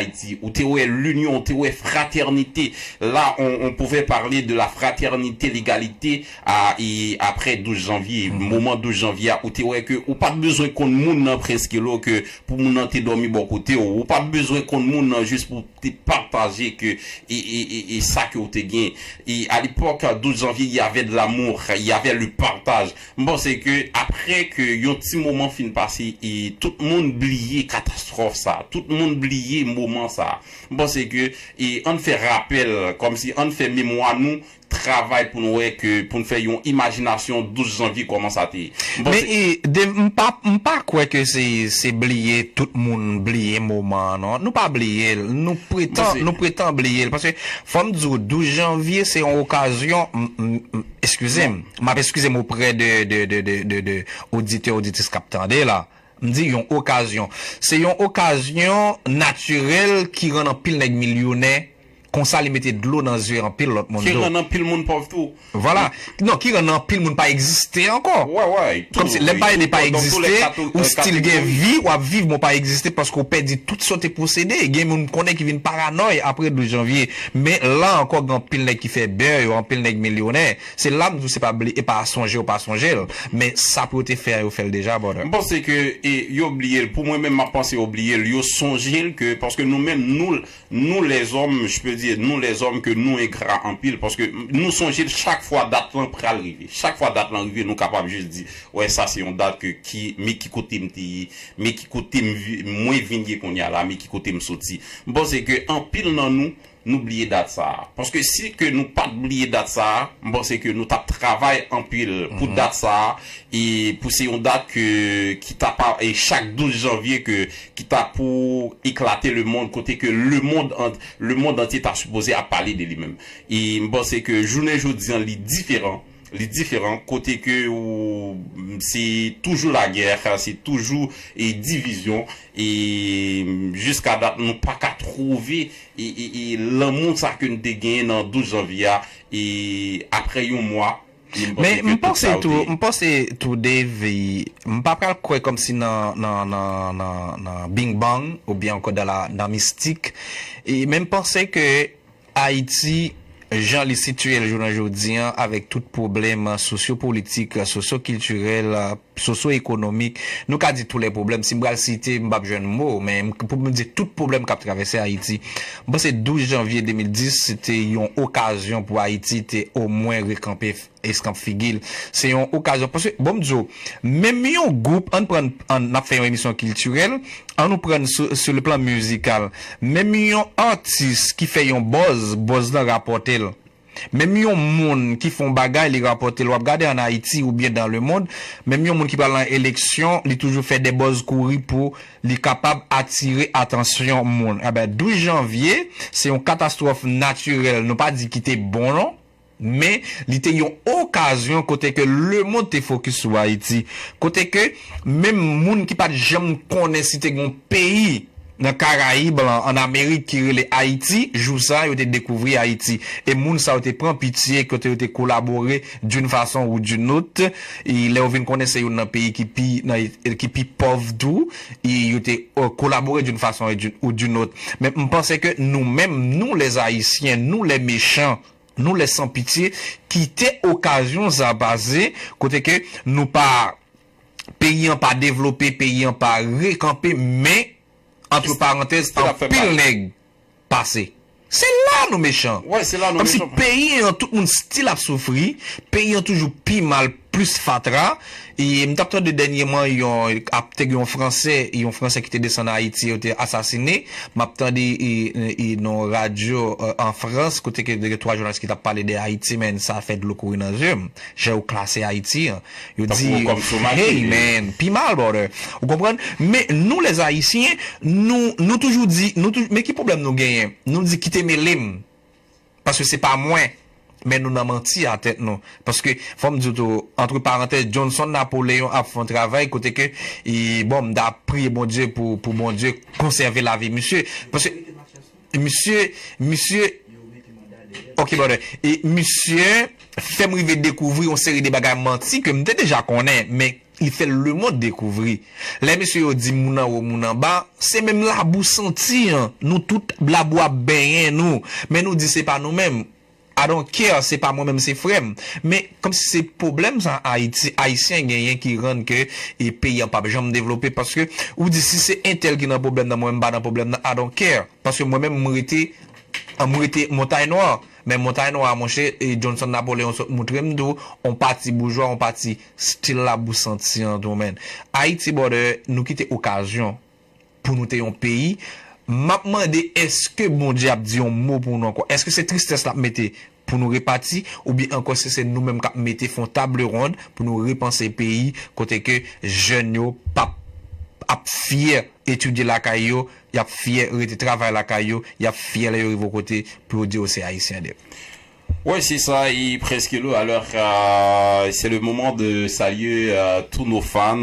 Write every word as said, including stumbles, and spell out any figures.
Ayiti, ou te wè linyon, ou te wè fratènite. La, on, on pouvait parler de la fraternité, l'égalité, a, e aprè douz janvye, moman douz janvye a, ou te wè ke ou pa t bezwen konn moun nan prèske lo ke pou moun nan te dòmi bò kote w. Ou pa t bezwen konn moun nan jis pou te pataje ke e, e, e, e sa ke w te gen. E à l'époque, douz janvye, il y avait de l'amour, il y avait le partage. M panse ke aprè ke yon ti moman fin pase, e tout moun bliye katastwòf sa, tout moun bliye moman sa. M panse ke, e ann fè rapèl, kòmsi ann fè memwa nou travay pou nou wè ke, pou n fè yon imajinasyon douz janvye kòman sa te ye. M Men panse e, de, m pa, m pa kwè ke se, se bliye, tout moun bliye moman an, non. Nou pa bliye l. Nou pretan, Paske nou pretan bliye l. Paske, fò m di w, douz janvye, se yon okazyon, m, m, m, eskize m, m ap eskize m oprè de, de, de, de, de, de oditè, oditris k ap tande la. M di yon okazyon. Se yon okazyon natirèl ki rann anpil nèg milyonè. Konsa, li mete dlo nan zye anpil lòt moun ki tou. Rann anpil moun pòv tou. Vwala. Non, ki rann anpil moun pa egziste ankò. Wè, wè, tou. Kòmsi, lè m pale de pa egziste, ou still gen vi, w ap viv, men w pa egziste paske w pèdi tout sa w te posede. Gen moun m konnen ki vin paranòy apre douz janvye. Men la ankò, gen anpil nèg ki fè bè yo, anpil nèg milyonè. Se la m di w se pa bliye, e pa sonje, w pa sonje l. Men sa pou yo te fè a, yo fè l deja, brother. M panse ke e, yo bliye l. Pou mwen menm, m ap panse yo bliye l. Yo sonje l ke, paske nou menm, nou, nou lèzòm, je peux dire, nou lèzòm ke nou engra anpil, paske nou sonje l chak fwa dat lan pral rive. Chak fwa dat lan rive, nou kapab jis di, wè, sa se yon dat ke ki, men ki kote m te ye, men ki kote m vi- mwen vin ye kounye a la, men ki kote m soti. M panse ke anpil nan nou, nou bliye dat sa a. Paske si ke nou pa t bliye dat sa a, m panse ke nou t ap travay anpil pou dat sa a, e pou se yon dat ke, ki t ap, e chak douz janvye ke, ki t ap pou eklate lemonn, kote ke lemonn an, lemonn antye ta sipoze ap pale de li menm. E m panse ke jounen jodi an, li diferan. Li diferan, kote ke ou, se toujou lagè, se toujou e divizyon, e jiska dat nou pa ka twouve e, e, e lanmou sa ke n te genyen nan douz janvye a, e apre yon mwa, e m Men panse ke m tout panse sa yo tou, te m panse tou Dave, m pa pral kwè kòmsi nan nan nan nan nan bing bang oubyen ankò nan la nan mistik. E men m panse ke Ayiti, jan li sitiye l jounen jodi an, avèk tout pwoblèm sosyopolitik, sosyokiltirèl, sosyoekonomik, nou ka di tou lè pwoblèm, si m pral site, m p ap jwenn mo, men m- pou m di tout pwoblèm k ap travèse Ayiti, m panse douz janvye de mil dis se te yon okazyon pou Ayiti te omwen rekanpe eskanp figi l. Se yon okazyon. Paske, bon, m di w, menm yon gwoup, ann pran, ann, n ap fè yon emisyon kiltirèl, ann nou pran sou, sou le plan mizikal. Menm yon atis ki fè yon buzz, buzz lan rapòte l. Menm yon moun ki fè yon bagay, li rapòte l. W ap gade ann Ayiti oubyen dans le monde, menm yon moun ki pral nan eleksyon, li toujou fè de buzz kouri pou li kapab atire atansyon moun. Enben, douz janvye, se yon katastwòf natirèl. Nou pa di ki te bon, non. Men li te yon okazyon kote ke lemonn te fokis sou Ayiti. Kote ke menm moun ki pa t janm konnen si te gen yon peyi nan Karayib lan, ann Amerik ki rele Ayiti, jou sa a, yo te dekouvri Ayiti. E moun sa yo te pran pitye, kote yo te kolabore d'une façon ou d'une autre. E lè yo vin konnen se youn nan peyi ki pi, nan, ki pi pòv tou, e yo te euh, kolabore d'une façon et d'une- ou d'une autre. Men m panse ke nou menm, nou les Haïtiens, nou les méchants, nou les sans pitié, kite okazyon sa pase, kote ke nou pa, peyi an pa devlope, peyi an pa rekanpe, men, antre parantèz, Still ap fè anpil bal. Nèg pase. Se la nou mechan. Wè, se la nou Kòmsi mechan. Peyi an, tout moun still ap soufri, peyi an toujou pi mal, plis fatra. E m t ap tande dènyèman yon, ap te gen yon Fransè, yon Fransè ki te desann Ayiti, yo te asasine. M ap tande e, e, e, nan radyo euh, an Frans, kote ke gen twa jounalis ki t ap pale de Ayiti, men sa fè dlo kouri nan zye m. Jan yo klase Ayiti an. Yo Tankou di, yo kòm sou mache, hey men- man, pi mal, brother. Ou konprann? Men nou, les Haïtiens, nou, nou toujou di, nou toujou, men ki pwoblèm nou genyen? Nou di kite mele m. Paske se pa mwen. Men nou nan manti a tèt nou. Paske, fò m di w tou, antre parantèz, Johnson Napoléon ap fè yon travay kote ke, e, bon, m ta priye Bondye pou, pou Bondye konsève lavi misye. Paske, misye, misye, ok, brother. E misye fè m rive dekouvri yon seri de bagay manti ke m te deja konnen, men Il fait le monde découvrir. Lè mesye yo di moun anwo, moun anba, se menm labou santi an. Nou tout labou ap benyen nou. Men nou di se pa nou menm. I don't care, se pa mwen menm, se frè m. Men kòmsi se pwoblèm sa Ayiti, Ayisyen genyen ki rann ke e peyi an p ap janm devlope paske ou di si se entèl ki nan pwoblèm nan, mwen menm m pa nan pwoblèm nan, I don't care. Paske mwen menm m rete, m rete Montay Nwa. Men Montay Nwa, monchè, e Johnson Napoléon sot moutre m tou, on pati boujwa, on pati still labou santi an tou, men. Ayiti, brother, nou kite okazyon pou nou te yon peyi. M ap mande, èske Bondye ap di yon mo pou nou ankò? Èske se tristès l ap mete pou nou repati? Oubyen ankò se, se nou menm k ap mete fè yon table ronde pou nou repanse peyi, kote ke jèn yo p ap, ap fyè etidye lakay yo, y ap fyè rete travay lakay yo, y ap fyè lè yo rive yon kote pou yo di yo se Ayisyen de. Ouais, c'est ça, il est presque l'heure. Alors, euh, c'est le moment de saluer euh, tous nos fans.